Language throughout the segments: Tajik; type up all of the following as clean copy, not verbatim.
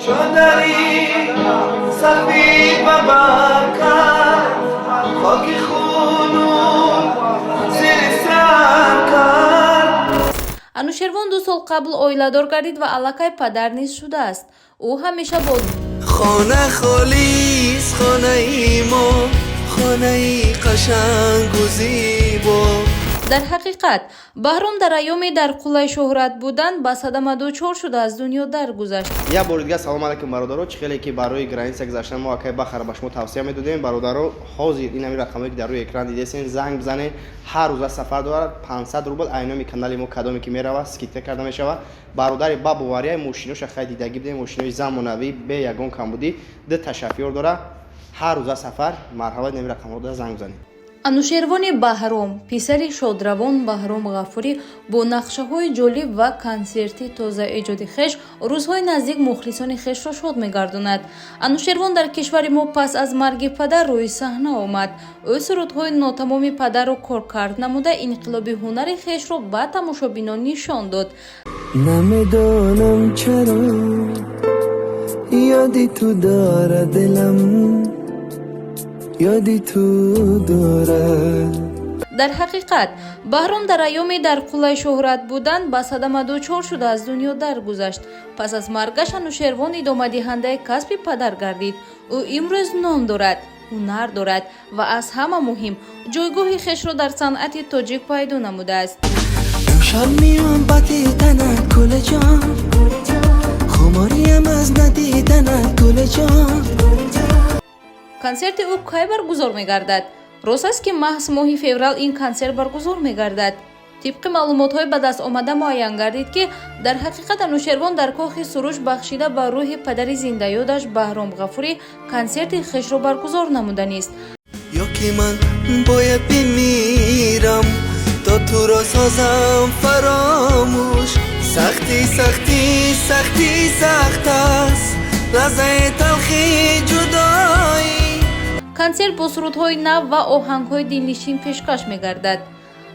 Чодари сафид ба бар кард, хоки хуну зери сар кард. Анушервон 2 сол қабл оиладор гардид ва аллакай падар низ шудааст. Ӯ ҳамеша бо Хона холист, хонаи мо, хонаи қашангу зебо. Дар ҳақиқат, Баҳром дар айёме дар қуллаи шӯҳрат будан ба садама дучор шуда, аз дунё даргузашт. Як бори дигар салом алайкум, бародаро. Чӣ хеле ки барои граница гузаштан мо акай Бахара ба шумо тавсия медодем, бародаро, ҳозир ин ҳамин рақамое, ки дар рӯи экран дидесен, занг бизанед. Ҳар рӯза сафар дорад. 500 рубл айноми канали мо кадоме ки меравад, скидка карда мешавад. Бародари ба бовария, мошиноша хай дидагӣ бидем, мошинои замонавӣ, бе ягон камбудӣ, ду та шофёр дора, ҳар рӯза сафар. Марҳамат, ин рақамҳо занг бизанед. Анушервони Баҳром, писари шодравон Баҳром Ғафурӣ, бо нақшаҳои ҷолиб ва консерти тозаэҷоди хеш рӯзҳои наздик мухлисони хешро шод мегардонад. Анушервон дар кишвари мо пас аз марги падар рӯи саҳна омад. Ӯ сурудҳои нотамоми падарро коркард намуда, инқилоби ҳунари хешро ба тамошобинон нишон дод. Намедонам чаро ёди ту дорад дилам, ёди ту дорад. Дар ҳақиқат, Баҳром дар айёме дар қуллаи шӯҳрат будан ба садама дучор шуда, аз дунё даргузашт. Пас аз маргаш Анушервон идомадиҳандаи касби падар гардид. Ӯ имрӯз ном дорад, ҳунар дорад ва аз ҳама муҳим, ҷойгоҳи хешро дар санъати тоҷик пайдо намудааст. امشب میام با دیدنت گل جان، خماریم از ندیدنت گل جان. Консерти ӯ кай баргузор мегардад? Рост аст, ки маҳз моҳи феврал ин консерт баргузор мегардад? Тибқи маълумотҳои ба даст омада муайян гардид, ки дар ҳақиқат Анушервон дар кохи Суруш бахшида ба рӯҳи падари зиндаёдаш Баҳром Ғафурӣ консерти хешро баргузор намуданист. Ё ки ман бояд бимирам, то туро созам фаромӯш. Сахтӣ, сахтӣ, сахтӣ, сахт аст лаҳзаи талхи ҷудоӣ. Консерт бо сурудҳои нав ва оҳангҳои дилнишин пешкаш мегардад.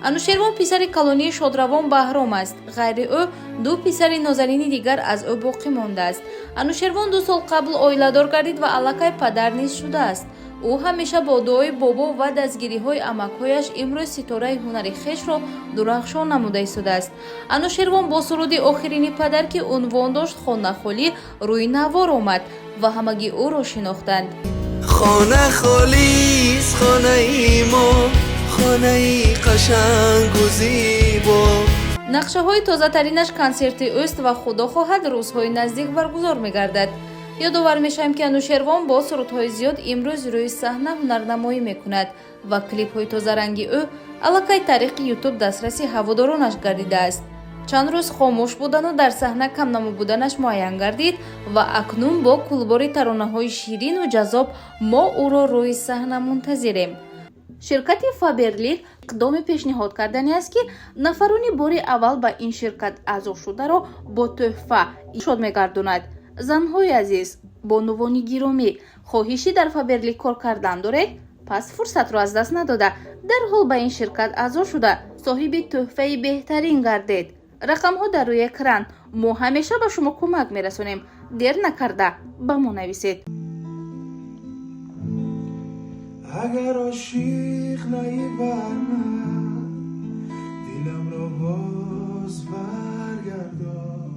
Анушервон писари калонии шодравон Баҳром аст. Ғайри ӯ ду писари нозанини дигар аз ӯ боқӣ мондааст. Анушервон 2 сол қабл оиладор гардид ва аллакай падар низ шудааст. Ӯ ҳамеша бо дуои бобо ва дастгириҳои амакҳояш имрӯз ситораи ҳунари хешро дурахшон намуда истодааст. Анушервон бо суруди охирини падар, ки унвон дошт «Хона холӣ», рӯи навор омад ва ҳамагӣ ӯро шинохтанд. Хона холист, хонаи мо, хонаи қашангу зебо. Нақшаҳои тозатаринаш консерти ӯст ва, худо хоҳад, рӯзҳои наздик баргузор мегардад. Ёдовар мешавем, ки Анушервон бо сурудҳои зиёд имрӯз рӯи саҳна ҳунарнамоӣ мекунад ва клипҳои тозаранги ӯ аллакай тариқи Ютуб дастраси ҳаводоронаш гардидааст. Чанд рӯз хомӯш будану дар саҳна камнамо буданаш муайян гардид ва акнун бо кулбори таронаҳои ширину ҷаззоб мо ӯро рӯи саҳна мунтазирем. Ширкати Фаберлик иқдоме пешниҳод кардани аст, ки нафарони бори аввал ба ин ширкат аъзо шударо бо тӯҳфа шод мегардонад. Занҳои азиз, бонувони гиромӣ, хоҳиши дар Фаберлик кор кардан доред? Пас фурсатро аз даст надода, дарҳол ба ин ширкат аъзо шуда, соҳиби тӯҳфаи беҳтарин гардед. Рақамҳо дар рӯи экран. Мо ҳамеша ба шумо кӯмак мерасонем. Дер накарда ба мо нависед. Агар ошиқ наӣ бар ман, диламро боз баргардон.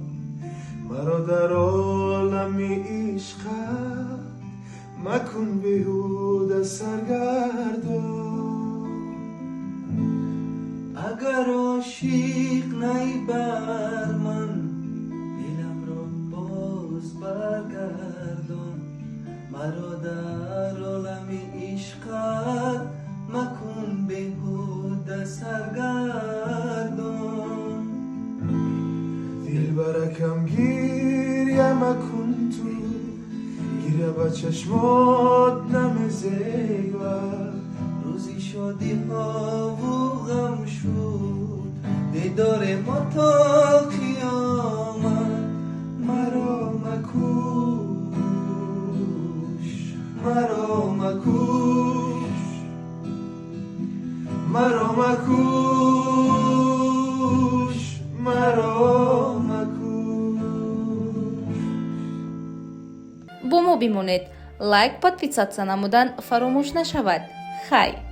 Маро дар олами ишқат макун беҳуда саргардон. Агар ошиқ наӣ бар ман, диламро боз баргардон. Маро дар олами ишқат макун беҳуда саргардон. Дилбаракам, гиря макун ту, гиря ба чашмот намезебад. Рӯзи шодиҳову ғам шуд дидори мо то қиёмат. Маро макуш, маро макуш, маро макуш, маро макуш. Бо мо бимонед, лайк, подписаться намудан фаромӯш нашавад. Хай.